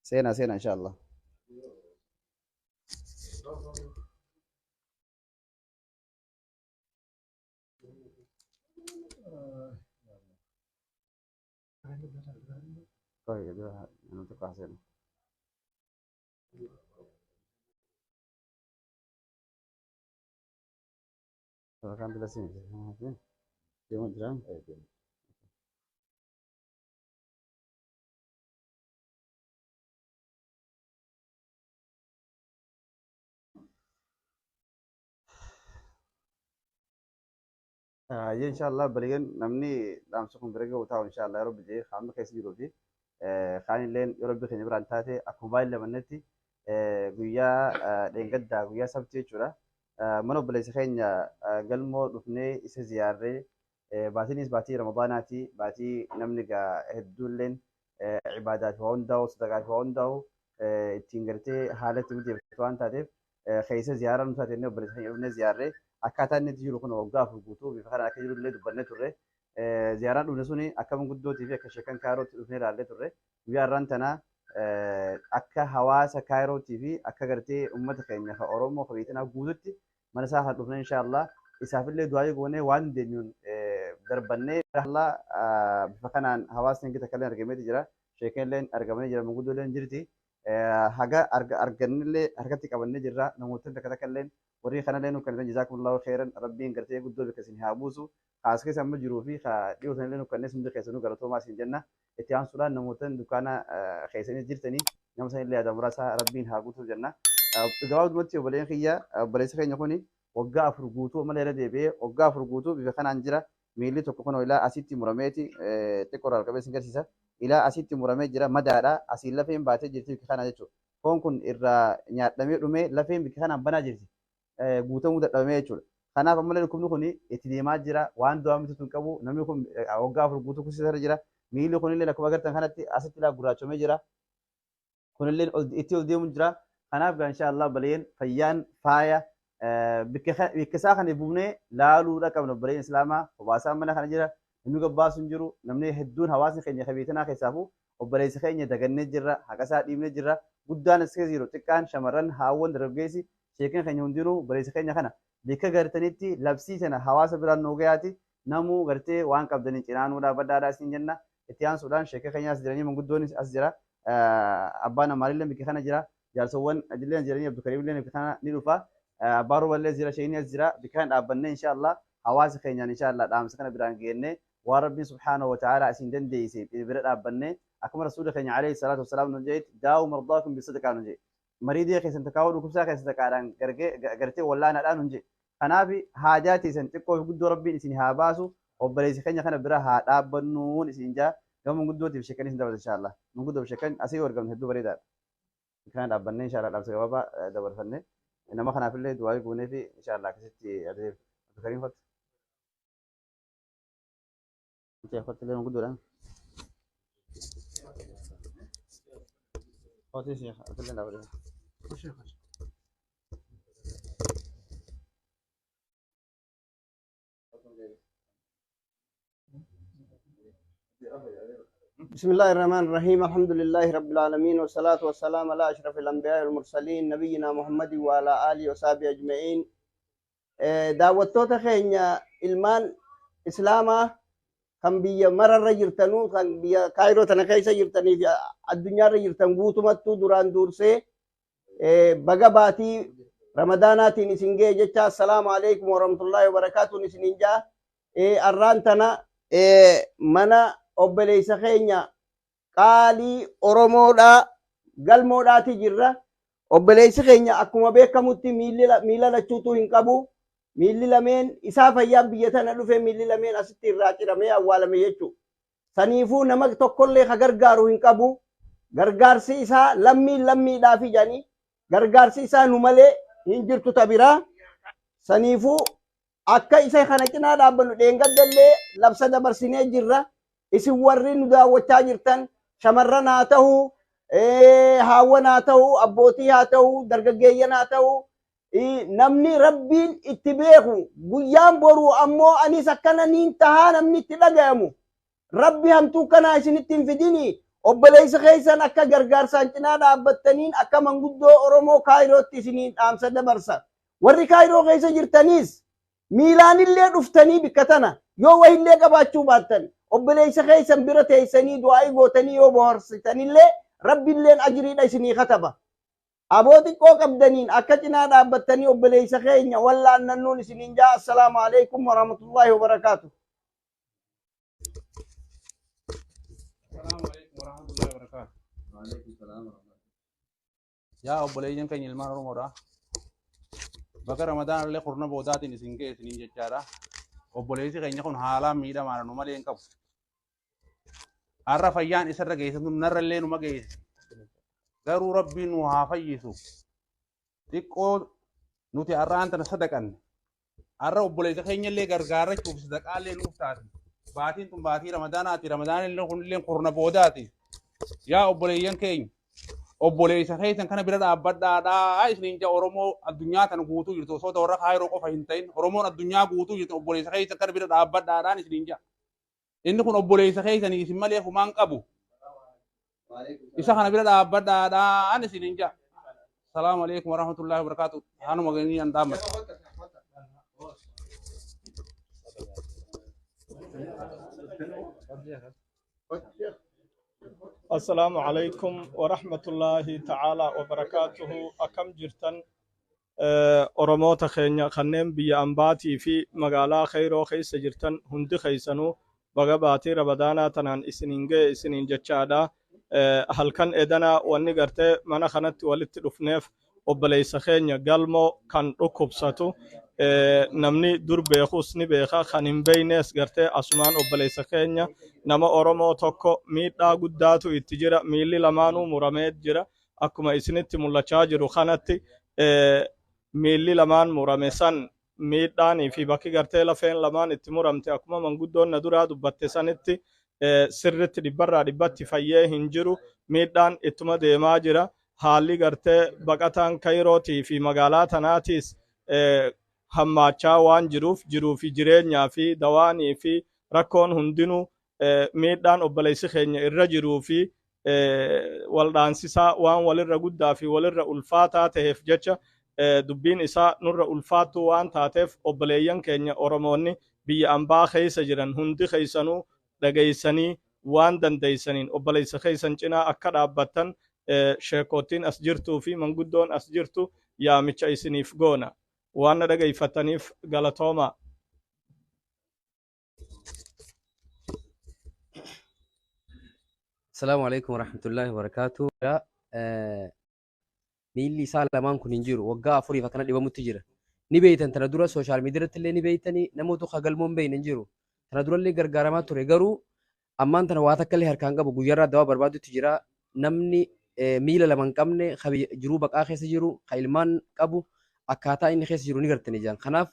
Seenaa seenaa inshallah. طيب أنا تقع سينا. كان بلا سين. يوم درام. إن شاء الله بلين نمني لامسكم برجع وتاو إن شاء الله يا رب جي خام كيس يروفي خاني لين يا رب خني بران تاتي أكوبايل لمنتي guyyaa dheengaddaa guyyaa sabtii jechuudha. Mana obboleessa keenya galmoo dhufnee isa ziyaarree baatiinis baatii Ramadaanaati. Baatii namni egaa hedduulleen ibaadaa fi waa hundaa'u sadaqaa fi waa hundaa'u ittiin gartee haala itti mijeeffatu waan taateef keessa ziyaaraa nu taate inni obboleessa keenya dhufnee ziyaarree akkaataa inni itti jiru kun waggaa 4 guutuu bifa kanaan akka jiru illee dubbannee turre. Ziyaaraan dhufne suni akka manguddootii fi akka sheekan kaayirootti dhufnee ilaallee turre. Guyyaa har'aan tanaa akka hawaasa kaayirootii fi akka gartee uummata keenya ka Oromoo ka biyya tanaa guututti mana isaa kan dhufne inshallah isaafillee du'aa goonee waan dandeenyuun darbannee inshallah bifa kanaan hawaasni hangi takka illee argameeti jira. Sheekan illee argamanii jira manguddoo illee jirti. Haga argannillee harkatti qabannee jirra. Namoota takka takka illee warri kanallee nu kennitan jazaakumullahu khairan rabbiin gartee guddoo bikka isin haa buusu. Kaas keessa amma jiruu fi dhiyoo sanillee nu kennee hundi keessanuu galatoomaa isin jenna. Itti aansuudhaan namoota dukkaana keessanii jirtanii nama sanillee yaada muraasa rabbiin haa guutuuf jenna. Gabaabumatti obboleen kiyya obboleessa keenya kuni waggaa 4 guutuu malee irra deebi'ee waggaa 4 guutuu bifa kanaan jira. Miilli tokko kun ilaa asitti murameeti xiqqoo irraa qabee isin agarsiisa. Ilaa asitti muramee jira madaadha. Asiin lafeen baatee jirti bikka kana jechuudha. Foon kun irraa nyaadhamee dhumee lafeen bikka kanaan banaa jirti. Guutamuu dadhabamee jechuudha. Kanaaf ammallee dhukkubni kun itti deemaa jira. Waan du'aa miti hin qabu. Namni kun waggaa 4 guutuu kusiisarra jira. Miilli kunillee akkuma agartan kanatti asitti ilaa gurraachomee jira. Kunillee itti ol deemu jira. Kanaaf gaa inshallah baleen fayyaan faaya bikka isaa kana buufnee laaluudha qabna obboleen islaamaa. Obaasaan mana kana jira. Namni gabbaasu hin jiru. Namni hedduun hawaasni keenya kabeetanaa keessaafuu obboleessa keenya dagannee jirra. Haqa isaa dhiibnee jirra. Guddaan as keessa jiru xiqqaan shamarran haawwan dargaggeessi sheekan keenya hundinuu obboleessa keenya kana bikka gartanitti labsii sana hawaasa biraan nuu gayaati. Namuu gartee waan qabdaniin cinaanuu dhaabbadhaadhaa isin jenna. Itti aansuudhaan sheekan keenya as jiranii manguddoonis as jira. Abbaan Amaarillee bikka kana jira. Jaarsowwan illee jiranii Abdulkariim illee bikka kana ni dhufa. Abbaan Rooballee jira sheekni as jira. Bikka kana dhaabbannee inshallah hawaasa keenyaan inshallah dhaamsa kana biraan geennee waan rabbiin subhaanahu wa ta'ala isin dandeesse bira dhaabbannee akkuma rasuula keenya alayhi salaatu wasalaam nu jedhetti daa'u mardaakum bisadaqaa nu jedhe. Mariidii keessan takkaawuu dhukkubsaa keessan takkaadhaan gartee wallaanaadhaan nu jedhe. Kanaaf haajaa teessan xiqqoo fi guddoo rabbiin isin haa baasu obboleessi keenya kana bira haa dhaabbannuun isin jaa gama manguddootiif sheekanii isin dabarsa inshallah. Manguddoof sheekan asii yoo argamne hedduu bareedaadha. Kana dhaabbannee inshallah dhaamsa gabaabaa dabarfannee nama kanaafillee du'aa goonee fi inshallah akkasitti adeemu. Abdulkariim kottu. Kottu illee manguddoodhaan. Kottu sheekh Abdullee dhaabbate. بسم الله الرحمن الرحيم الحمد لله رب العالمين والصلاة والسلام على أشرف الأنبياء والمرسلين نبينا محمد وعلى آله وصحبه أجمعين. دعوتوتا خينيا إلمان إسلاما كان بيا مرة جرتنو كان بيا كايرو تنكيسة جرتني في الدنيا جرتن قوتمتو دوران دورسي بقى رمضاناتي نسنجي جتا السلام عليكم ورحمة الله وبركاته نسنجا الرانتنا منا obboleessa keenya qaalii Oromoodhaa galmoodhaati jirra. Obboleessi keenya akkuma beekamutti miila lachuutu hin qabu. Miilli lameen isaa fayyaan biyya tana dhufe miilli lameen asitti irraa ciramee awwaalame jechuudha. Saniifuu nama tokkollee ka gargaaru hin qabu. Gargaarsi isaa lammiin lammiidhaaf jedhanii gargaarsi isaa nu malee hin jirtu tabiraa. Saniifuu akka isa kana cinaa dhaabbannu dheengaddallee labsa dabarsinee jirra. Isin warri nu daawwachaa jirtan shamarran haa ta'u, haawwan haa ta'u, abbootii haa ta'u, dargaggeeyyan haa ta'u, namni rabbiin itti beeku guyyaan boruu ammoo anis akkana niin tahaa namni itti dhagayamu. Rabbi hamtuu kanaa isinitti hin fidini. Obboleessa keessan akka gargaarsaan cinaa dhaabbattaniin akka manguddoo Oromoo Kaayirootti isiniin dhaamsa dabarsa. Warri Kaayiroo keessa jirtaniis miilaanillee dhuftanii bikka tana yoo wahillee qabaachuu baattan obboleessa keessan bira teessanii du'aa'ii gootanii yoo bohaarsitanillee Rabbiilleen ajriidha isinii kataba. Aboo xiqqoo qabdaniin akka cinaa dhaabbattanii obboleessa keenya wallaannannuun isiniin jaa. Assalaamu alaikum warahmatullaahi wabarakaatu. Assalamu alaikum warahmatullahi wabarakatuh. Yaa obboleeyyan keenya ilmaan Oromoodha. Baga Ramadaan illee kurna boodaatiin isin ga'e isiniin jechaadha. Obboleessi keenya kun haalaan miidhamaadha, nu malee hin qabu. Har'a fayyaan isarra geesse sun narra illee numa geesse. Garuu Rabbiin nu haa fayyisu. Xiqqoo nuti har'aan tana sadaqanne. Har'a obboleessa keenya illee gargaarrachuuf sadaqaa illee nuuf taate. Baatiin tun baatii Ramadaanaati. Ramadaan illee kun illee kurna boodaati. Yaa obboleeyyan keenya, obboleessa keessan kana bira dhaabbadhaadhaa isiniin jaa. Oromoo addunyaa tana guutuu jirtu, osoo warra Kaayiroo qofa hin ta'in Oromoon addunyaa guutuu jirtu, obboleessa keessan kana bira dhaabbadhaadhaan isiniin jaa. Inni kun obboleessa keessanii, isin malee humaan qabu. Isa kana bira dhaabbadhaadhaan isiniin jaa. Salaamu alaikum warahmatullahi wabarakatuh. Hanuma ganii an dhaammate. السلام عليكم ورحمة الله تعالى وبركاته. أكم جرتن Oromoota keenya kanneen biyya ambaatii fi magaalaa Kayroo keessa jirtan, hundi keessanuu baga baatii Ramadaanaa tanaan isiniin ga'e isiniin jechaadha. Halkan edanaa wanni gartee mana kanatti walitti dhufneef obboleessa keenya Galmoo kan dhukkubsatu, namni dur beekus ni beeka, kan hin beeynes gartee asumaan obboleessa keenya nama Oromoo tokko miidhaa guddaatu itti jira. Miilli lamaanuu muramee jira, akkuma isinitti mul'achaa jiru kanatti. Miilli lamaan murame san miidhaanii fi bakki gartee lafeen lamaan itti muramte, akkuma manguddoon na duraa dubbatte sanitti, sirritti dhibbarraa dhibbatti fayyee hin jiru. Miidhaan ittuma deemaa jira. Haalli gartee baqataan Kayrootii fi magaalaa tanaatiis hammaachaa waan jiruuf, jiruu fi jireenyaa fi dawaanii fi rakkoon hundinuu, miidhaan obboleessi keenya irra jiruu fi waldhaansisaa waan walirra guddaa fi walirra ulfaataa ta'eef jecha, dubbiin isaa nurra ulfaattuu waan taateef, obboleeyyan keenya Oromoonni biyya ambaa keessa jiran hundi keessanuu dhageessanii waan dandeessaniin obboleessa keessan cinaa akka dhaabbattan sheekottiin as jirtuu fi manguddoon as jirtu yaamicha isiniif goona. Waan na dhageeffataniif galatoomaa. Assalamu alaikum warahmatullahi wabarakatuh. Miilli isaa lamaan kun hin jiru. Waggaa 4f akkana dhibamutti jira. Ni beeytan, tana dura social media irratti illee ni beeytanii, namoota akka Galmoon beeyne hin jiru. Tana dura illee gargaaramaa ture, garuu ammaan tana waa takka illee harkaan qabu. Guyyaarraa dawaa barbaadutti jira. Namni miila lama hin qabne, ka jiruu baqaa keessa jiru, ka ilmaan qabu, akkaataa inni keessa jiru ni gartanii jiran. Kanaaf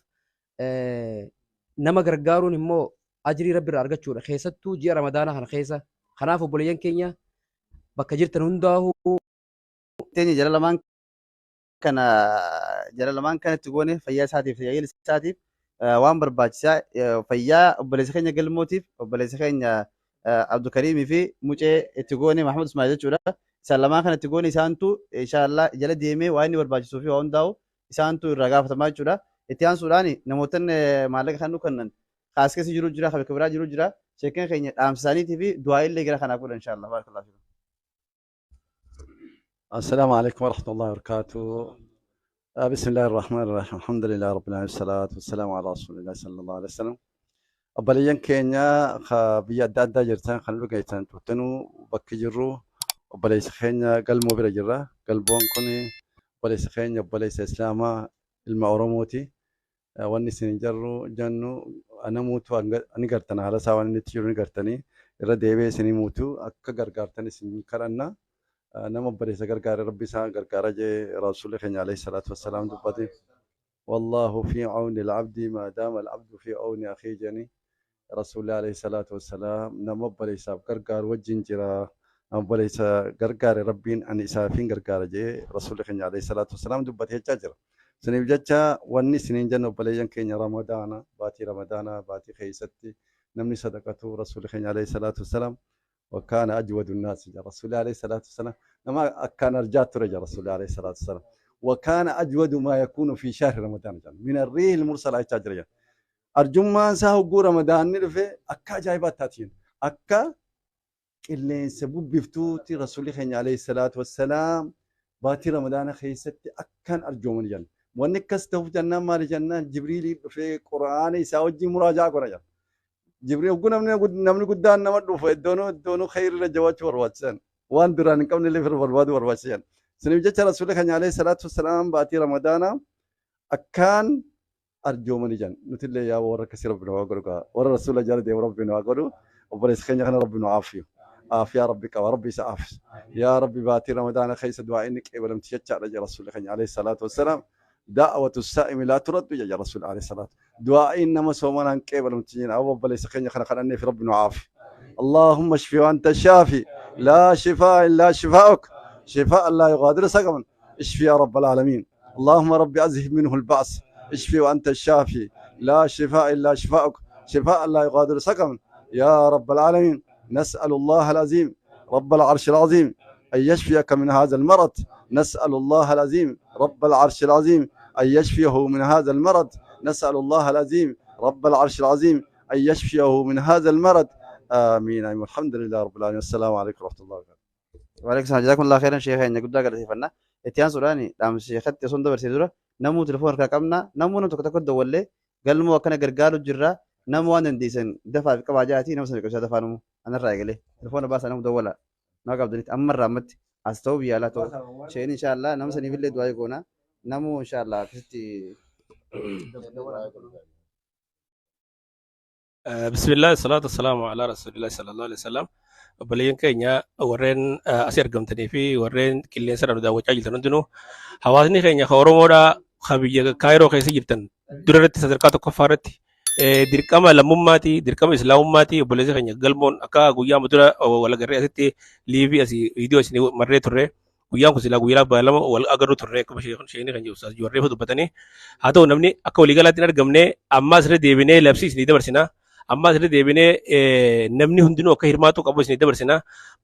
nama gargaaruun immoo ajrii Rabbi irraa argachuudha. Keessattuu ji'a Ramadaanaa kana keessa. Kanaaf obboleeyyan keenya bakka jirtan hundaa'uu Teenya jara lamaan kanatti goone fayyaa isaatiif, tajaajila isaatiif waan barbaachisaa, fayyaa obboleessa keenya Galmootiif, obboleessa keenya Abdulkariimii fi mucee itti goone Mahmud Ismail jechuudha. Isaan lamaan kanatti goone, isaantu inshaallah jala deemee waan inni barbaachisuu fi waan hundaa'u isaantu irraa gaafatamaa jechuudha. Itti aansuudhaan namoota maallaqa kan nu kennan kaas keessa jiru jira, kan bakka biraa jiru jira. Sheekan keenya dhaamsa isaaniitii fi du'aa illee gara kanaaf godhan inshaallah. Barakallahu fiikum. السلام عليكم ورحمة الله وبركاته. بسم الله الرحمن الرحيم، الحمد لله رب العالمين، والصلاة والسلام على رسول الله صلى الله عليه وسلم. Obboleeyyan keenya biyya adda addaa jirtan kan dhugaytan turtanuu, bakki jirru obboleessa keenya Galmoo bira jirra. Galmoon kun obboleessa keenya, obboleessa Islaamaa, ilma Oromooti. Wanni isin jarru jennu, namuutu ni gartan, haala isaa waan inni itti jiru ni gartanii, irra deebi'ee isin himuutu akka gargaartan isin kadhanna. Nama obboleessa gargaare Rabbi isaa gargaara jee Rasuulli keenya alayhi salaatu wassalaam dubbate. والله في عون العبد ما دام العبد في عون أخيه jani Rasuulli alayhi salaatu wassalaam. Nama obboleessaaf gargaaru wajjin jira. Nama obboleessa gargaare Rabbiin ani isaafiin gargaara jee Rasuulli keenya alayhi salaatu wassalaam dubbate jechaa jira. Isiniif jecha wanni isiniin jennu, obboleeyyan keenya, Ramadaana, baatii Ramadaanaa, baatii keessatti namni sadaqatu, Rasuulli keenya alayhi salaatu wassalaam وكان أجود الناس يا رسول الله عليه الصلاة والسلام، نما كان أرجات ترجع رسول الله عليه الصلاة والسلام، وكان أجود ما يكون في شهر رمضان من الريح المرسل عليه تجري. أرجو ساهو رمضان نرفع أكا جايبات تاتين أكا اللي سبب بفتوتي رسول الله عليه الصلاة والسلام باتي رمضان خيست أكان أرجو من جن ونكس توف جنة ما جنة جبريل في قرآن يساوي مراجعة قرآن جبريل يقول نمني قدام نمر في دونو دونو خير لجوات ورواتسن وان دران كم اللي في البرباد ورواتسن سنوجد رسول الله عليه الصلاة والسلام باتي رمضان أكان أرجو من جن نتلي يا ورا كثير ربنا وقولك ورا رسول الله جل ربنا وقوله وبرس خير ربنا عافيه عافية ربك وربي سعاف يا ربي باتي رمضان خيس دعاء إنك ولم تشجع رجل رسول الله عليه الصلاة والسلام دعوة السائم لا ترد يا رسول الله عليه الصلاة دعاء إنما سومنا قبل تجين أو بليس خير خلقنا في ربنا عافي اللهم اشفي وأنت الشافي لا شفاء إلا شفاءك شفاء لا يغادر سقما اشفي يا رب العالمين اللهم ربي أزهب منه البأس اشفي وأنت الشافي لا شفاء إلا شفاءك شفاء لا يغادر سقما يا رب العالمين نسأل الله العظيم رب العرش العظيم أن يشفيك من هذا المرض نسأل الله العظيم رب العرش العظيم أن يشفيه من هذا المرض نسأل الله العظيم رب العرش العظيم أن يشفيه من هذا المرض آمين آمين الحمد لله رب العالمين السلام عليكم ورحمة الله وبركاته. وعليكم السلام جزاكم الله خيرا شيخين قد قال اتيان سوراني دام شيخت صندوق برسيدورة نمو تلفون كاكمنا نمو نتوك تكد ولي قال مو كان قرقالو جرا نمو أن ديسن دفع في قبعجاتي نمو سنكوشا دفع نمو أنا الرأي قال تلفون باس أنا مدولة ما قبل أمر رمت أستوبيا لا تو شيء إن شاء الله نمو سني في اللي دعاء يكونا نمو إن شاء الله كستي. بسم الله الصلاة والسلام على رسول الله صلى الله عليه وسلم. Obboleeyyan keenya warreen asii argamtanii fi warreen qilleensa irra nu daawwachaa jirtan hundinuu hawaasni keenya kan Oromoodhaa kan biyya Kaayiroo keessa jirtan dura irratti sadarkaa tokkoffaa irratti dirqama lammummaati dirqama islaamummaati obboleessa keenya galmoon akka guyyaa dura wal agarree asitti liivii asii viidiyoo isin marree turre guyyaan kun silaa guyyaa lama wal agarru turre akkuma isheen kan jiru warree dubbatanii haa ta'u namni akka waliigalaatti hin argamne amma asirra deebinee labsii isinii dabarsina. Amma asirra deebinee namni hundinuu akka hirmaatu qabu isinii dabarsina.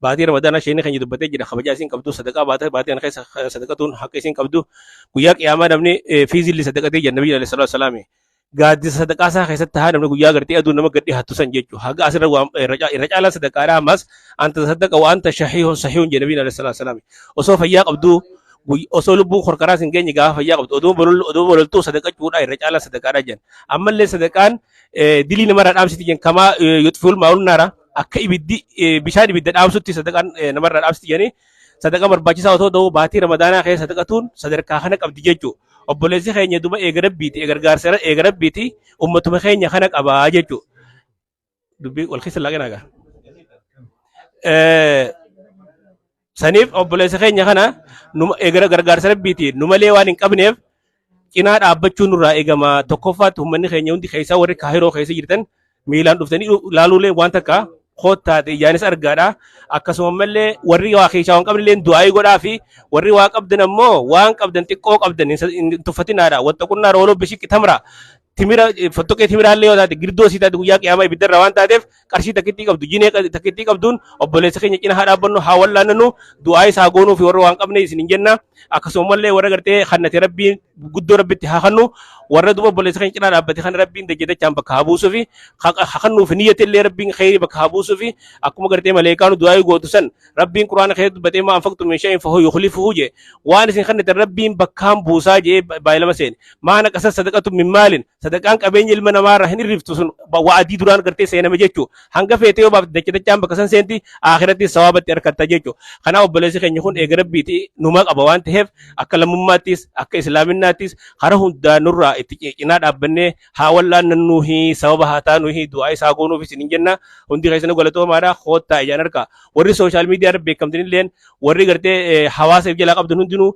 Baatii Ramadaanaa isheen kan dubbatee jira kabajaa isin qabdu sadaqaa baatii kana keessa sadaqatuun haqa isin qabdu guyyaa qiyaamaa namni fiizilli sadaqatee jira nabiyyi alayhi salaatu wasalaam. Gaaddisa sadaqaa isaa keessatti haa namni guyyaa gartee aduu nama gadhee hattu san jechuudha. Haga asirra irra caalaa sadaqaadhaa ammas anta saddaqa wa anta shahiihun sahiihun jedha nabiyyi alayhi salaatu wasalaam. Osoo fayyaa qabdu osoo lubbuun korkaraa sin geenye gaafa fayyaa qabdu oduu bololtuu sadaqachuudha irra caalaa sadaqaadhaa jedhan. Ammallee sadaqaan dilii namarraa dhaamsiti jedhan kamaa yuxfiul maa'uun naara akka ibiddi bishaan ibidda dhaamsutti sadaqaan namarraa dhaamsiti jedhanii sadaqa barbaachisaa otoo ta'uu baatii Ramadaanaa keessa sadaqatuun sadarkaa kana qabdi jechuudha. Obboleessi keenya duba eega rabbiiti gargaarsa eega rabbiiti ummatuma keenya kana qabaa jechuudha. Dubbii wal keessa laaqee nagaa. Saniif obboleessa keenya kana eega gargaarsa rabbiiti nu malee waan hin qabneef cinaa dhaabbachuun nurraa eegama. Tokkoffaatti uummanni keenya hundi keessaa warri Kaayiroo keessa jirtan miilaan dhuftanii ilaaluulee waan takka koottaate ijaanis argaadha. Akkasuma mallee warri waa keessaa waan qabnillee du'aayii godhaa fi warri waa qabdan ammoo waan qabdan xiqqoo qabdan hin tuffatinaadha. Wanta qunnaara ooluu bishiqqi tamra. Timira fottoqee timiraallee yoo taate girdoo sii taate guyyaa qiyaamaa ibiddarra waan taateef qarshii takkittii qabdu jinee takkittii qabduun obboleessa keenya cina haa dhaabbannu haa wallaanannu du'aa isaa goonuu fi warra waan qabne isin hin jenna. Akkasuma mallee warra gartee kannate rabbiin guddoo rabbitti haa kannu warra duba obboleessa keenya cinaa dhaabbate kan rabbiin dajjatachaan bakka haa buusuu fi haa kannuu fi niyyatti illee rabbiin khayrii bakka haa buusuu fi akkuma gartee maleekaan du'aa gootu san rabbiin quraana keessatti dubbatee maa anfaqtu min shay'in fahuwa yukhlifuhu jee waan isin kannatan rabbiin bakkaan buusaa jee baay'ilama seene maa naqasa sadaqatu min maalin sadaqaan qabeenya ilma namaarraa hin irriftu sun wa'adii duraan gartee seename jechuu hanga feetee yoo baafte dachadachaan bakka san seenti akhiratti sawaabatti harkatta jechuu kanaaf obboleessi keenya kun eega rabbiiti numa qaba waan ta'eef akka lammummaattis akka islaaminaattis karaa hundaa nurraa itti cinaa dhaabbannee haa wallaannannuuhi sababa haa taanuuhi du'aa isaa goonuuf isin hin jenna hundi keessan galatoomaadha koottaa ijaan harka warri sooshaal miidiyaa irra beekamtinilleen warri gartee hawaasa if jalaa qabdan hundinuu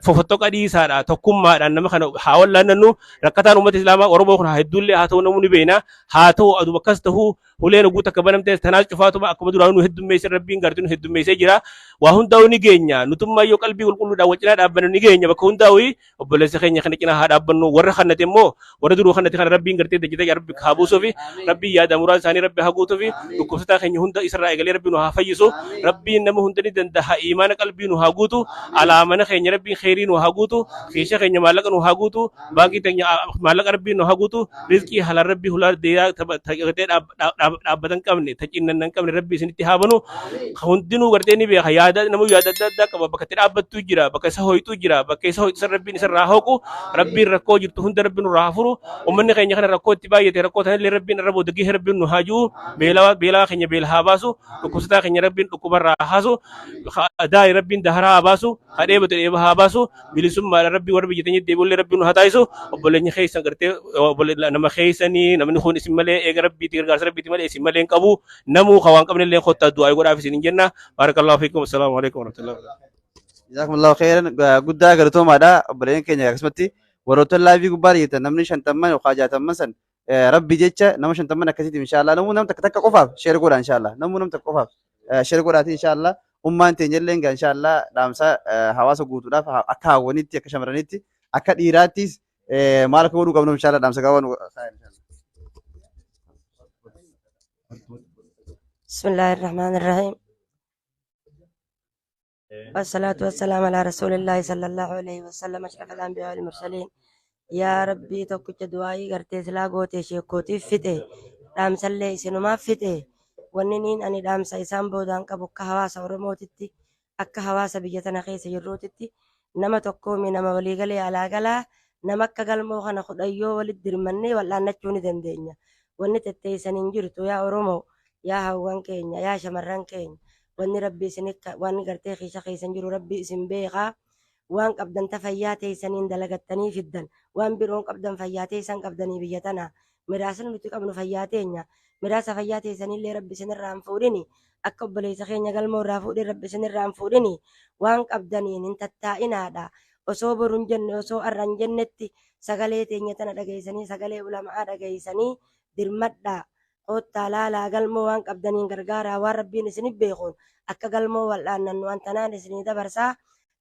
fofottoqa dhiisaadha tokkummaadhaan nama kana haa wallaannannu rakkataan uummata islaamaa Oromoo kun haa hedduullee haa ta'u namni beena haa ta'u aduma akkas ta'uu Huleen oguu takka banamte tanaas cufaatuma akkuma duraanuu nu heddummeesse Rabbiin gartee nu heddummeessee jira. Waa hundaa'uu ni geenya. Nutummaa yoo qalbii qulqulluudhaan wal cinaa dhaabbannu ni geenya. Bakka hundaa'uu obboleessa keenya kana cinaa haa dhaabbannu. Warra kannate immoo warra duruu kannate kana Rabbiin gartee dajjata yaa Rabbi haa buusuufi. Rabbiin yaada muraasa isaanii Rabbi haa guutuufi. Dhukkubsataa keenya hunda isarraa eegalee Rabbi nu haa fayyisu. Rabbiin nama hunda ni danda'a. Iimaana qalbii nu haa guutu. Alaa mana keenya Rabbiin kheyrii nu haa guutu. Kiisha keenya maallaqa nu haa guutu. Baankii teenya maallaqa Rabbiin nu haa guutu. Rizqii halaal Rabbii hulaa deeyaa gartee dhaabbatan qabne ta cinnan hin qabne Rabbi isinitti haa banu. Hundinuu gartee ni beeka yaada namuu yaada adda addaa qaba bakka itti dhaabbattu jira bakka isa hoytu jira bakka isa hoytu san Rabbiin isarraa hooqu. Rabbiin rakkoo jirtu hunda Rabbiin nurraa haa furu. Ummanni keenya kana rakkoo itti baay'ate rakkoo tanallee Rabbiin irra booda gahee Rabbiin nu haa ji'u. Beelawaa beelawaa keenya beela haa baasu. Dhukkubsataa keenya Rabbiin dhukkubarraa haa haasu. Daari Rabbiin daharaa haa baasu. Haa dheebatu dheeba haa baasu. Bilisummaadhaan Rabbii warra biyya teenyatti deebi'ullee Rabbiin nu haa taasisu. Obboleenya keessan gartee nama keessanii namni kun isin malee eega Rabbiiti gargaarsa Rabbiiti malee isin malee hin qabu. Namuu ka waan qabne illee kottaa du'aa godhaaf isin hin jenna. Baarakallahu fiikum. Assalaamu alaikum warahmatullahi wabarakatuh. Jazakumullahu khairan guddaa galatoomaadha obboleeyyan keenya akkasumatti warroota laayivii gubbaa jirtan namni shantamman yookaan jaatamman san rabbi jecha nama shantamman akkasiiti inshaallah namuu nam takka takka qofaaf sheer godha inshaallah namuu nam takka qofaaf sheer godhaati inshaallah ummaan teenya illee egaa inshaallah dhaamsa hawaasa guutuudhaaf akka hawwanitti akka shamarranitti akka dhiiraattis maal akka godhuu qabnu inshaallah dhaamsa gabaabaa nu kaa'e inshaallah. بسم الله الرحمن الرحيم والصلاة والسلام على رسول الله صلى الله عليه وسلم أشرف الأنبياء والمرسلين. Yaa Rabbii tokkicha, du'aayii gartee silaa gootee sheekootiif fixe, dhaamsallee isinumaaf fixe. Wanni niin ani dhaamsa isaan boodaan qabu, akka hawaasa Oromootitti, akka hawaasa biyya tana keessa jirruutitti, nama tokkoomi nama waliigalee alaa galaa nama akka galmoo kana kudhayyoo walitti dirmannee wal'aannachuu ni dandeenya. Wanni tetteessan hin jirtu. Yaa Oromoo, yaa hawwan keenya, yaa shamarran keenya, wanni Rabbi isin wanni gartee keessa keessan jiru Rabbi isin beekaa. Waan qabdan ta fayyaa teessaniin dalagattanii fiddan, waan biroon qabdan fayyaa teessan qabdanii. Biyya tana miraasni nuti qabnu fayyaa teenya. Miraasa fayyaa teessanillee Rabbi isinirraa hin fuudhini. Akka obboleessa keenya galmoo irraa fuudhin Rabbi isinirraa hin fuudhini. Waan qabdaniin hin tattaa'inaadha. Osoo boru hin jenne, osoo har'a hin jennetti, sagalee teenya tana dhageessanii, sagalee ulamaa dhageessanii dirmadhaa, koottaa laalaa, galmoo waan qabdaniin gargaaraa. Waan Rabbiin isinif beekuun akka galmoo wal'aannannu waan tanaan isinii dabarsaa.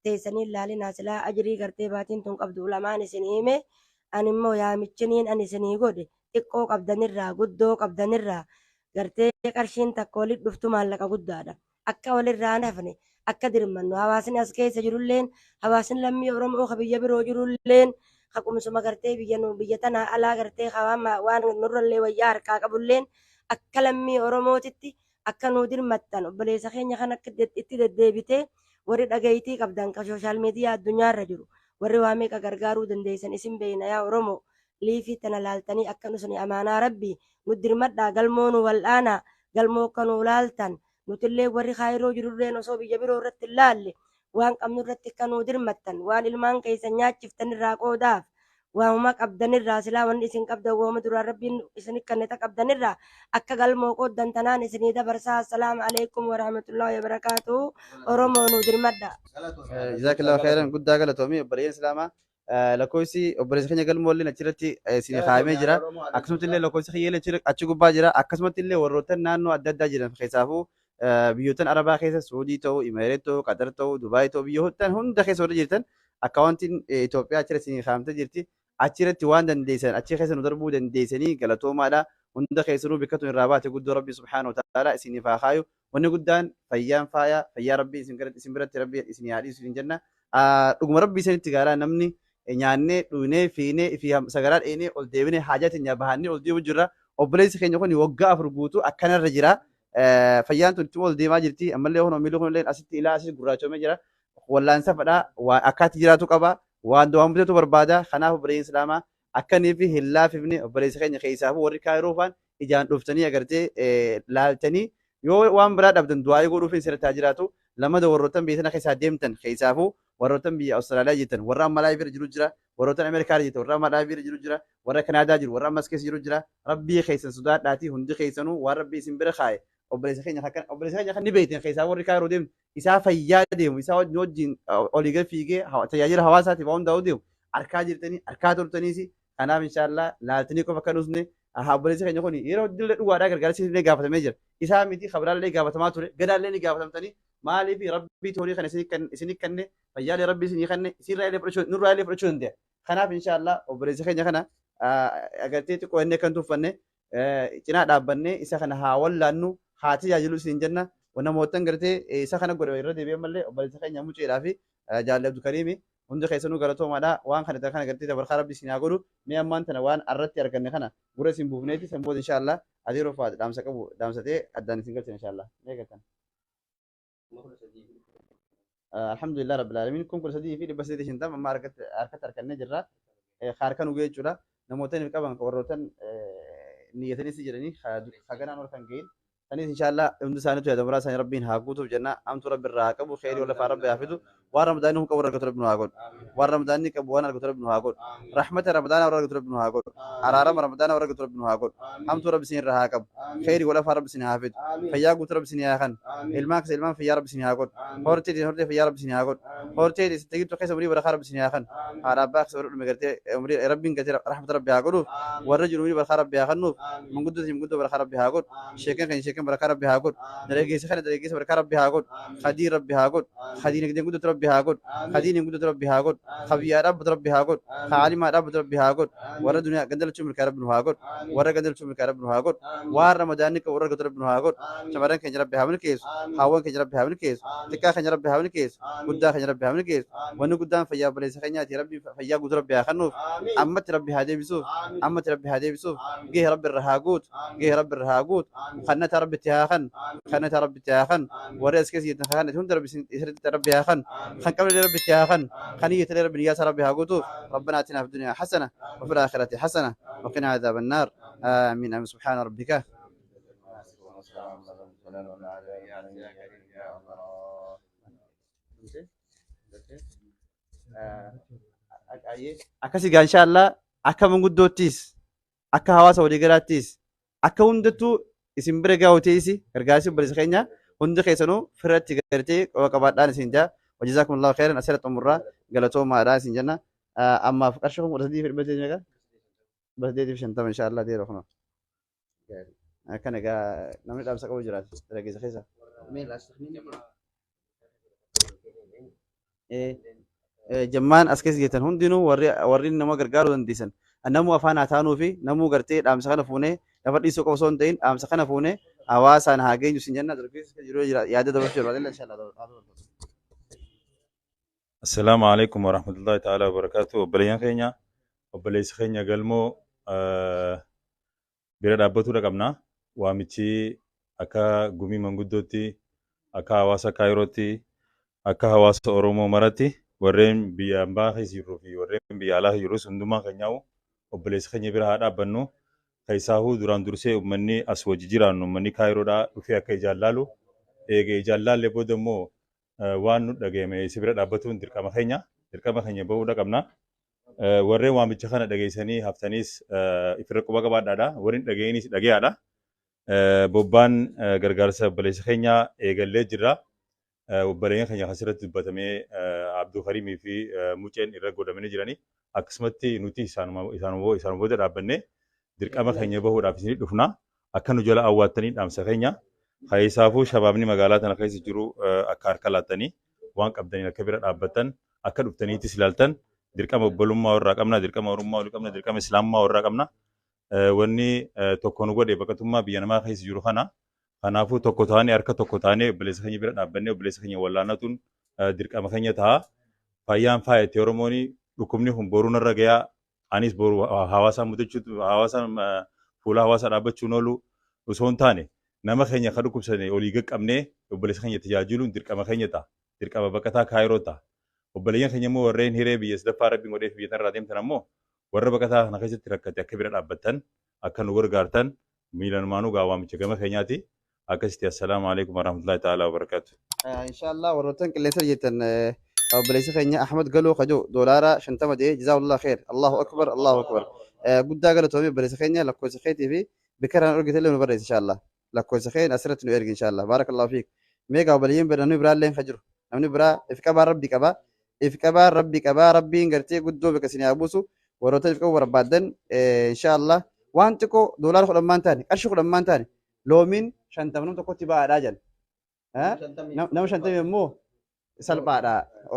Teessanii ilaalinaa. Silaa ajrii gartee baatiin tun qabdu ulamaan isinii hime. Ani immoo yaamichiniin ani isinii godhe, xiqqoo qabdanirraa guddoo qabdanirraa gartee qarshiin takka walit dhuftu maallaqa guddaadha. Akka walirraa hin hafne akka dirmannu, hawaasni as keessa jirulleen, hawaasni lammii Oromoo ka biyya biroo jirulleen, haqumsuma gartee biyya nu biyya tanaa alaa gartee waan nurrallee wayyaa harkaa qabulleen, akka lammii Oromootitti akka nuu dirmattan, obboleessa keenya kan akka itti deddeebitee warri dhagayitii qabdan ka social media addunyaarra jiru, warri waa meeqa gargaaruu dandeessan isin beeyna. Yaa Oromoo, liifii tana laaltanii akka nusni amaanaa Rabbii nu dirmadhaa, galmoo nu wal'aanaa, galmoo akka nuu laaltan, nutillee warri kaayiroo jirulleen osoo biyya biroo irratti hin laalle waan qabnu irratti akka nuu dirmattan, waan ilmaan keessan nyaachiftan irraa qoodaaf, waanuma qabdanirraa, silaa wanni isin qabdan waanuma duraan Rabbiin isin kennite qabdanirraa akka galmoo qooddan tanaan isinii dabarsaa. Assalaamu alaikum warahmatullahi wabarakaatuh. Oromoo, nuu dirmadha. Jazakallahu khairan, guddaa galatoomii obboleeyyan Islaamaa. Lakkoofsi obboleessa keenya galmoolleen achirratti isin kaa'amee jira. Akkasumatti illee lakkoofsi kiyyaallee achi gubbaa jira. Akkasumatti illee warroottan naannoo adda addaa jiran, keessaafuu biyyoottan Arabaa keessa Suudii ta'uu, Imeereet ta'uu, Qatar ta'uu, Dubaay ta'uu, biyyoottan hunda keessa warri jirtan akkaawwantiin Itoophiyaa achirra isin kaa'amtee jirti. Achirratti waan dandeessan achi keessa nu darbuu dandeessanii galatoomaadha. Hunda keessanuu bakka tun irraa baate guddoo Rabbi subhaanahu wa ta'ala isiniif haa kaayu. Wanni guddaan fayyaan faaya, fayyaa Rabbii isin biratti Rabbi isin haa dhiisu isin jenna. Dhuguma Rabbi isinitti gaaraa namni nyaannee, dhugnee, fiinee fi sagaraa dheenee ol deebinee haajaa teenya bahannee ol deemu jirra. Obboleessi keenya kun waggaa 4 guutuu akkanarra jira. Fayyaan tun itti ol deemaa jirti. Ammallee kun miilli kun illee asitti ilaa asitti gurraachomee jira. Wallaansa fadhaa waan akkaatti jiraatu qaba. Waan du'aan bitatu barbaada. Kanaaf obboleeyyan Islaamaa, akkanii fi hin laafifne obboleessa keenya, keessaafuu warri kaayiroo faan ijaan dhuftanii agartee laaltanii yoo waan biraa dhabdan du'aa'ii godhuuf sirratti haa jiraatu. Lamada warroottan biyya sana keessaa deemtan, keessaafuu warroottan biyya Awustiraaliyaa jirtan, warra amma live irra jiru jira, warroottan Ameerikaa jirtan, warra amma live irra jiru jira, warra Kanaadaa jiru, warra ammas keessa jiru jira. Rabbii keessan sodaadhaatii hundi keessanuu waan Rabbii isin bira kaa'e obboleessa keenya kan obboleessa keenya kan ni beektan, keessaa warri kaayiroo deemtu, isaa fayyaa deemu, isaa wajjin olii gad fiigee tajaajila hawaasaatiif waan hundaa'u deemu arkaa jirtanii arkaa turtaniis. Kanaaf inshaallah laaltanii qofa kan usne Obboleessi keenya kun yeroo dillee dhugaadhaa gargaarsi illee gaafatamee jira. Isaa miti kabiraallee gaafatamaa ture. Gadaallee ni gaafatamtanii maaliif rabbii horii kana isinii kenne fayyaalee rabbii isinii kenne isinirraa illee fudhachuu nurraa illee fudhachuu danda'a. Kanaaf inshaallah obboleessi keenya kana agartee xiqqoo inni akka hin tuffanne cinaa dhaabbannee isa kana haa wallaannu haa tajaajilu isin jenna. Namootan gartee isa kana godhe irra deebi'ee mallee obboleessa keenya muceedhaa fi jaalli Abdulkariimi hundi keessanuu galatoomaadha. Waan kana kana gartee dabarkaa rabbi isin haa godhu. Mee ammaan tana waan arratti arganne kana gurra isin buufneeti san booda inshaallah adeeroo faati dhaamsa qabu dhaamsatee addaan isin galchina inshaallah. Mee galtan. Alhamdulillah rabbil alamin kun 13,850 amma harkatti argannee jirra. Harka nu jechuudha. Namoota inni qaban warrootan niyyataniis jedhanii haganaan ol kan gahin. Sanis inshaallah hundi isaaniitu yaada muraa isaanii rabbiin haa guutuuf jenna. Amtuu rabbi irraa haa qabu kheyrii wal lafaa rabbi haa fidu. Waan ramadaanni kun qabu argatu rabbi nu haa godhu. Waan ramadaanni qabu waan argatu rabbi nu haa godhu. Rahmata ramadaanaa warra argatu rabbi nu haa godhu. Araarama ramadaanaa warra argatu rabbi nu haa godhu. Amtuu rabbi isin irraa haa qabu. Kheyrii wal lafaa rabbi isin haa fidu. Fayyaa guutuu rabbi isin haa kennu. Ilmaan keessa ilmaan fayyaa rabbi isin haa godhu. Hortee hortee fayyaa rabbi isin haa godhu. Hortee isin tagittu keessa umurii barakaa rabbi isin haa kennu. Haadha abbaa keessa warra dhume gartee umurii rabbiin gartee rahmata rabbi haa godhuuf. Warra jiru umurii barakaa rabbi haa kennuuf. Manguddoo manguddoo barakaa rabbi haa godhu. Sheekan kan sheekan barakaa rabbi haa godhu. Dargaggeessa kana dargaggeessa barakaa rabbi haa godhu. Khadii rabbi haa godhu. Khadii nagdeen guddatu rabbi haa godhu. Khadii guddatu rabbi haa godhu. Khabiyyaa dhaabbatu rabbi haa godhu. Khaalimaa dhaabbatu rabbi haa godhu. Warra duniyaa gandalachuu milkaa rabbi nu haa godhu. Warra gandalachuu milkaa rabbi nu haa godhu. Waan ramadaanni qabu warra argatu rabbi nu haa godhu. Shamarran keenya rabbi haa milkeessu. Haawwan keenya rabbi haa milkeessu. Xiqqaa keenya rabbi haa milkeessu. Guddaa keenya rabbi haa milkeessu. Wanni guddaan fayyaa obboleessa keenyaati rabbi fayyaa guutuu rabbi haa kennuuf. Ammatti rabbi haa deebisuuf. Ammatti rabbi haa deebisuuf. Gahee rabbi irra haa guutu. Gahee rabbi irra haa guutu. Kannata rabbi itti haa kennu. Kannata rabbi itti haa kennu. Warri as keessa jirtan kan hunda rabbi isirratti rabbi haa kennu. Kan qabne rabbi itti haa kennu. Kan hiyyatee rabbi niyyaa rabbi haa guutuuf. ربنا آتنا في الدنيا حسنة وفي الآخرة حسنة وقنا عذاب النار. آمين آمين. سبحان ربك. Akkasii gaa inshaallah akka manguddoottis akka hawaasa waliigalaattis akka hundattuu isin bira gahu ta'isi gargaarsi obboleessa keenya hundi keessanuu firratti gartee qaba qabaadhaan isin jaa. وجزاكم الله خيرا. أسئلة أمورا قالتوا ما رأس جنة. أما في قرشهم ورسدي في البلد ميقا بس دي في شنطة إن شاء الله دي رخنا كان جا نعمل أمسك أول جرات ركز خيسة إيه جمان أسكيس جيتن هندينو ورينا ما قرقارو دنديسن النمو أفانا تانو في نمو قرتي أمسكنا فوني لفت إيسو قوسون تين أمسكنا فوني أواسان هاجين يسين جنة ركز جرو يا ده دبش جرو إن شاء الله. السلام عليكم ورحمة الله تعالى وبركاته. Obboleeyyan keenya obboleessi keenya galmoo bira dhaabbatuu qabna. Waamichi akka gumii manguddootti, akka hawaasa Kaayirootti, akka hawaasa Oromoo maratti warreen biyya ambaa keessa jirruu fi warreen biyya alaa jirrus hundumaa keenyaa'u obboleessi keenya bira haa dhaabbannu. Keessaahuu duraan dursee uummanni as wajji jiraannu uummanni Kaayiroodhaa dhufee akka ijaan laalu eega ijaan laallee booda immoo waan nu dhagahame si bira dhaabbatuun dirqama keenya bahuudha qabna. Warreen waamicha kana dhageessanii haftaniis ifirra quba qabaadhaadha. Warreen dhaga'aniis dhagayaadha. Bobbaan gargaarsa obboleessa keenyaa eegallee jirra. Obboleeyyan keenya asirratti dubbatamee Abdul Karimii fi Muceen irra godhamanii jiranii. Akkasumatti nuti isaanuma booda dhaabbannee dirqama keenya bahuudhaaf isinii dhufna. Akka nu jala awwaattanii dhaamsa keenya. Keessaafuu shabaabni magaalaa tana keessa jiru akka harka laattanii waan qabdaniin akka bira dhaabbattan akka dhuftaniittis ilaaltan dirqama obbolummaa warraa qabna, dirqama oromummaa walii qabna, dirqama islaamummaa warraa qabna. Wanni tokko nu godhe baqatummaa biyya namaa keessa jiru kana. Kanaafuu tokko taanee harka tokko taanee obboleessa keenya bira dhaabbannee obboleessa keenya wallaanatuun dirqama keenya ta'a. Fayyaan faayate Oromoon dhukkubni kun boruu narra gayaa anis boruu hawaasaan mudachuu hawaasaan fuula hawaasaa dhaabbachuun oolu osoo hin taane nama keenya kan dhukkubsane olii qaqqabnee obboleessa keenya tajaajiluun dirqama keenya ta'a. Dirqama baqataa Kaayiroo ta'a. Obboleeyyan keenya immoo warreen hiree biyya sadaffaa rabbiin godhee biyya tanarraa deemtan ammoo warra baqataa kana keessatti rakkate akka bira dhaabbattan akka nu gargaartan miilanumaanuu gaa waamicha gama keenyaati. Akkasitti assalaamu alaikum warahmatullahi ta'ala wabarakaatu. Inshaallah warroottan qilleensa jettan obboleessi keenya Ahmad Galoo Kajoo doolaara 50 jedhee jazaahullah kheer. Allahu akbar Allahu akbar. Guddaa galatoomii obboleessa keenya lakkoofsa keetii fi bikkaraan argite illee nu barreessa inshaallah. Lakkoofsa keenya asirratti nu ergi inshaallah. Baarakallahu fiik. Meeqa obboleeyyiin bira namni biraa illee hin jiru. Namni biraa if qabaa rabbi qabaa. If qabaa rabbi qabaa rabbiin gartee guddoo bakka isin haa buusu. Warroota if qabu barbaaddan inshaallah Waan xiqqoo doolaara 10 maan taane, qarshii 10 maan taane, loomiin 50 nama tokkotti ba'aadhaa jedhan. Nama 50 immoo salphaadha.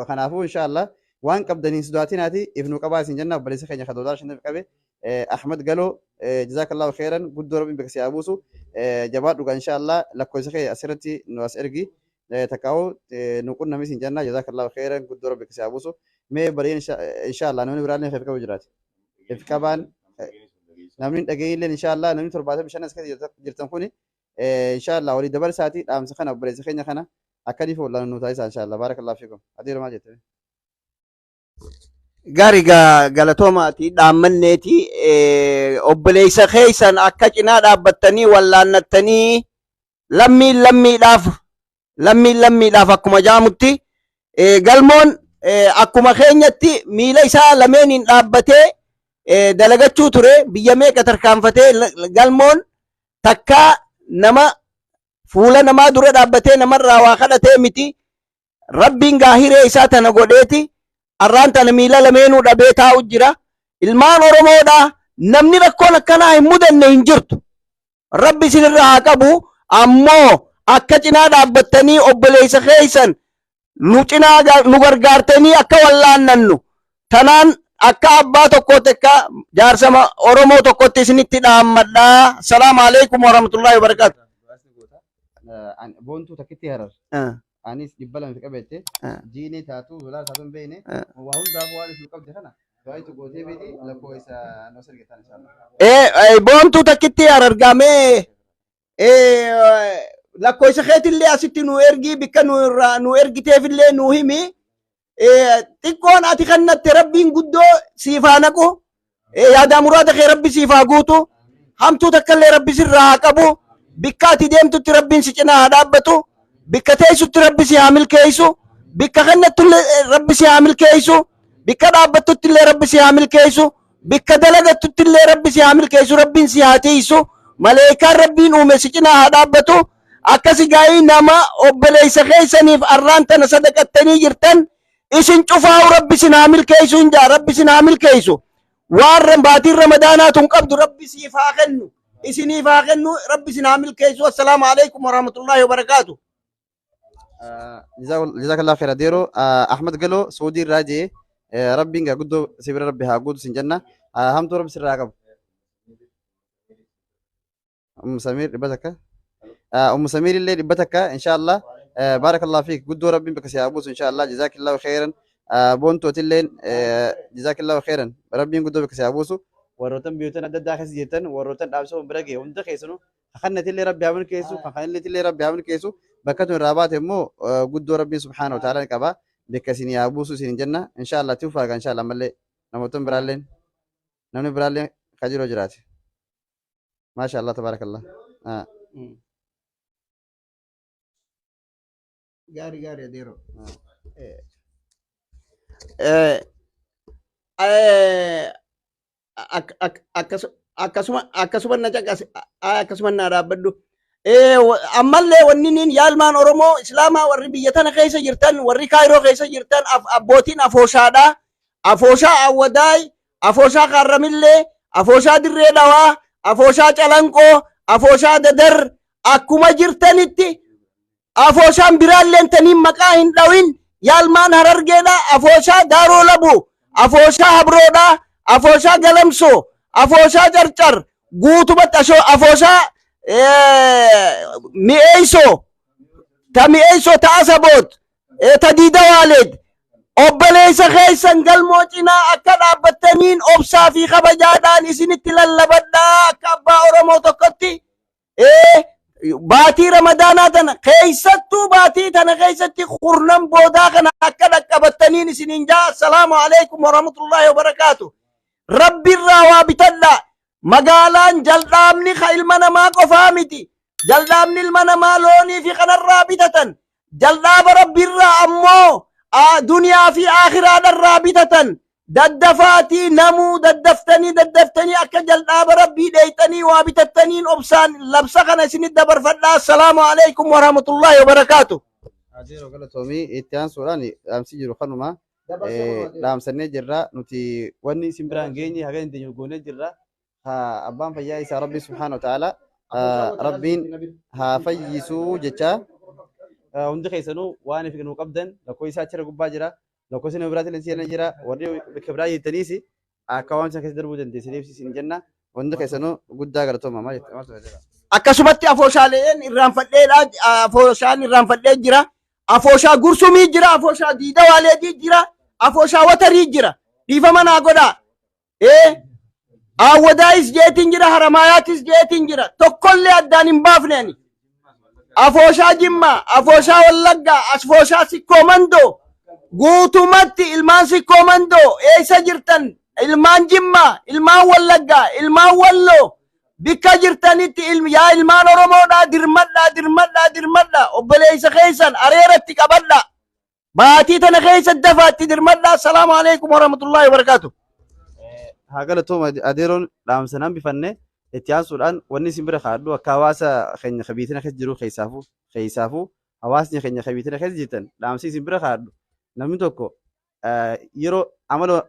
Kanaafuu inshaallah waan qabdaniin sodaatinaati if nu qabaa isin jenna. Obboleessa keenya kan doolaara 50 qabe Ahmad Galoo, jazaakallahu khairan, guddoo rabbiin bakka si haa buusu. Jabaadhu gaa, inshaallah lakkoofsa kee asirratti nu as ergi, takkaa'u nu qunnami isin jenna. Jazaakallahu khairan, guddoo rabbi bakka si haa buusu. Mee bareen inshaallah namni biraallee if qabu jiraate if qabaan, namni hin dhageenyillee inshaallah namni 75 as keessa jirtan kuni inshaallah walii dabarsaati dhaamsa kana obboleessa keenya kana akkaniif wallaan nu taasisaa inshaallah. Baarakallahu fiikum. Adeero, maal jette? Gaarii, galatoomaati dhaammanneeti obboleessa keessan akka cinaa dhaabbattanii wallaannattanii, lammiin lammiidhaaf, lammiin lammiidhaaf akkuma jaamutti, galmoon akkuma keenyatti miila isaa lameeniin dhaabbatee dalagachuu ture. Biyya meeqa tarkaanfatee, galmoon takkaa nama fuula namaa dura dhaabbatee namarraa waa kadhatee miti. Rabbiin gaahiree isaa tana godheeti arraan tana miila lameenuu dhabee taa'u jira. Ilmaan Oromoodha, namni rakkoon akkanaa hin mudanne hin jirtu. Rabbi isinirraa haa qabu. Ammoo akka cinaa dhaabbattanii obboleessa keessan nu cinaa nu gargaartanii akka wallaannannu tanaan akka abbaa tokkootti, akka jaarsama Oromoo tokkotti isinitti dhaammadhaa. Salaamu alaikum warahmatullahi wabarakaatu. Boontuu takkitti Harar. Anis 200 qabeette. Jiinii taatu, doolaara taatu hin beekne. Waa hundaafuu waan isin qabde kana du'aayitu gootee beeti lakkoofsa nu as ergitan inshaallah. Boontuu takkitti Harargaamee lakkoofsa keetillee asitti nu ergii, bikka nu irraa nu ergiteefillee nu himi. Xiqqoon ati kennatte rabbiin guddoo siif haa naqu. Yaadaa muraada kee rabbi siif haa guutu. Hamtuu takkallee rabbi sirraa haa qabu. Bikka ati deemtutti rabbiin si cinaa haa dhaabbatu. Bikka teessutti rabbi si haa milkeessu. Bikka kennattullee rabbi si haa milkeessu. Bikka dhaabbattutti illee rabbi si haa milkeessu. Bikka dalagattutti illee rabbi si haa milkeessu. Rabbiin si haa tiisu. Maleekaan rabbiin uume si cinaa haa dhaabbatu. Akkasi gaa'ii nama obboleessa keessaniif arraan tana sadaqattanii jirtan isin cufaa'u rabbi sin haa milkeessu hin jaa, rabbi sin haa milkeessu. Waan baatiin Ramadaanaa tun qabdu rabbi siif haa kennu. Isiniif haa kennu, rabbi sin haa milkeessu. Assalaamu alaikum warahmatullaahi wabarakaatu. Jazakallah khair adeero Ahmad Galoo Saudii irraa jee, rabbiin gaa guddoo si bira rabbi haa guutu sin jenna, hamtuu rabbi sirraa qabu. Ummu Samiir 100. Ummu Samiir illee 100 inshaallah. Baarakallahu fiik, guddoo rabbiin bakka si haa buusu inshaallah. Jazakillahu khairan. Boontooti illeen jazakillahu khairan, rabbiin guddoo bakka si haa buusu. Warrootan biyyoota adda addaa keessa jirtan, warrootan dhaabsa bira ga'e hunda keessanuu, kakannati illee rabbi haa milkeessu, kakanillee illee rabbi haa milkeessu. Bakka tun irraa baate immoo guddoo rabbiin subhaanahu wa ta'ala ni qaba, bakka isin haa buusu isin jenna inshaallah. Tiufaa inshaallah ammallee namoota biraalleen, namni biraallee ka jiru jiraate. Maasha Allah, tabaarakallah. Gaarii gaarii adeero. Akkasuma na caqase, akkasuma na dhaabbadhu. Ammallee wanni niin yaalmaan Oromoo Islaamaa warri biyya tana keessa jirtan, warri Kaayiroo keessa jirtan, abbootiin afooshaadha. Afooshaa Awwadaay, afooshaa Kaarramillee, afooshaa Dirree Dhawaa, afooshaa Calanqoo, afooshaa Dadar, akkuma jirtanitti afooshaan biraalleen taniin maqaa hin dhawin, yaalmaan Harargeedha, afooshaa Daaroo Labu, afooshaa Habroodha, afooshaa Galamsoo, afooshaa Carcar, guutumatti afooshaa Mi'eeysoo, ta Mi'eeysoo, ta Asaboot, ta Diidawaaleed, obboleessa keessan galmoo cinaa akka dhaabbattaniin obsaa fi kabajaadhaan isinitti lallabadhaa akka abbaa Oromoo tokkotti. Baatii Ramadaanaa tana keessattuu, baatii tana keessatti kurnan boodaa kana akka dhaqqabattaniin isiniin jaa. Assalaamu alaikum warahmatullaahi wabarakaatu. Rabbirraa waa bitadha. Magaalaan jal'aamni ka ilma namaa qofaa miti. Jal'aamni ilma namaa loonii fi kanarraa bitatan. Jal'aaba rabbirraa ammoo duniyaa fi aakhiraadharraa bitatan. Daddafaatii namuu daddaftanii daddaftanii akka jal'aaba rabbii dheeyxanii waa bitattaniin obsaan labsa kana isinit dabarfadhaa. Assalaamu alaikum warahmatullaahi wabarakaatu. Adeeroo, galatoomii. Itti aansuudhaan dhaamsi jiru kanuma dhaamsannee jirra. Nuti wanni isin biraan geenye haga hin goonee jirra. Haa abbaan fayyaa isaa Rabbi subhaanahu wa ta'ala Rabbiin haa fayyisuu jecha hundi keessanuu waan ifi nuu qabdan lakkoofsa achirra gubbaa jira. Lakkoofsi nama biraatiin seenaa jira. Warri bakka biraa jettaniis akka waan sana keessa darbuu dandeessaniif isin jenna. Hundi keessanuu guddaa galatooma. Maal jette? Maaltu jira? Akkasumatti afooshaaleen irraanfadheedha. Afooshaan irraanfadhee jira. Afooshaa gursumii jira. Afooshaa diidawaaleetii jira. Afooshaa watarii jira. Dhiifama naa godhaa. Ee Aawwadaayis jeetiin jira. Haramaayaatis jeetiin jira. Tokkollee addaan hin baafne ani. Afooshaa Jimmaa, afooshaa Wallaggaa, afooshaa Sikkoo Mandoo. Guutumatti ilmaan Sikkoo Mandoo eessa jirtan? Ilmaan Jimmaa, ilmaan Wallaggaa, ilmaan Walloo. Bikka jirtanitti yaa ilmaan Oromoodhaa dirmadhaa, dirmadhaa, dirmadhaa. Obboleessa keessan areeratti qabadhaa. Baatii tana keessa dafaatti dirmadhaa. Assalaamu alaikum warahmatullaahi wabarakaatu. Haa galatooma adeeroon dhaamsa nan bifanne itti aansuudhaan wanni isin bira kaa'adhu akka hawaasa keenya kabiitina keessa jiru keessaafuu hawaasni keenya kabiitina keessa jirtan dhaamsi isin bira kaa'adhu namni tokko yeroo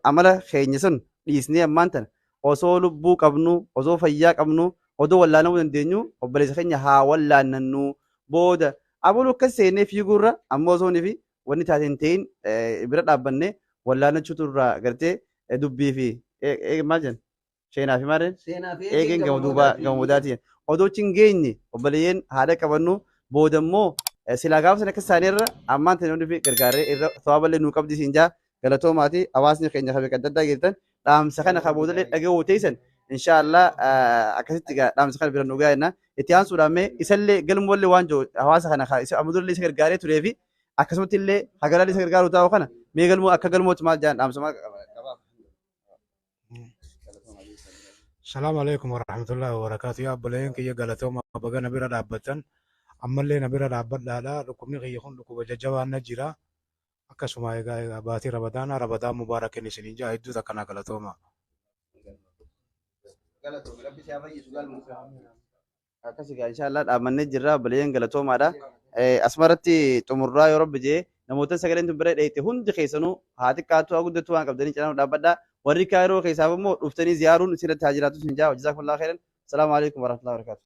amala keenya sun dhiisnee ammaan tana osoo lubbuu qabnu osoo fayyaa qabnu odoo wallaanamuu dandeenyu obboleessa keenya haa wallaannannu booda abaluu akkas seennee fiiguurra ammoo osoo fi wanni taate hin ta'in bira dhaabbannee wallaannachuutu irraa gartee dubbii fi maal jenna seenaa fi maal eegeen gama duubaa gama boodaatiin odoo achi hin geenye obboleeyyan haadha qabannu booda immoo silaa gaafa sana akka isaanii irra ammaan tana nuti gargaaree irra sawaaballee nuu qabdi siin jaa galatoomaati hawaasni keenya kan adda addaa geettan dhaamsa kana kan boodallee dhaga'uu teessan inshaallah akkasitti dhaamsa kana bira nu gaa'enna itti aansuudhaan mee isallee galmoollee waan jiru hawaasa kana isa ammadullee isa gargaaree turee fi akkasumatti illee hagaraallee isa gargaaru taa'u kana mee galmoo akka galmootti maal jaan dhaamsa maal qaba? Salaamu alaikum warahmatullahi wabarakatuh. Yaa obboleeyyan kiyya galatooma baga na bira dhaabbattan. Ammallee na bira dhaabbadhaadha. Dhukkubni kiyya kun dhukkuba jajjabaan na jira. Akkasuma egaa baatii Ramadaanaa Ramadaan mubaarakin isiniin jaa hedduu takka naa galatooma. Akkasii gaa inshaallah dhaabbannee jirra obboleeyyan galatoomaadha. Asumarratti xumurraa yoo rabbi jee namoota sagaleen tun bira dheeyte hundi keessanuu haa xiqqaatu haa guddatu waan qabdanii cinaa nu dhaabbadhaa. Warri kaayiroo keessaaf immoo dhuftanii ziyaaruun isirratti haa jiraatu isin jaa. Jazakumullahu khairan. Salaamu alaikum warahmatullahi wabarakatuh.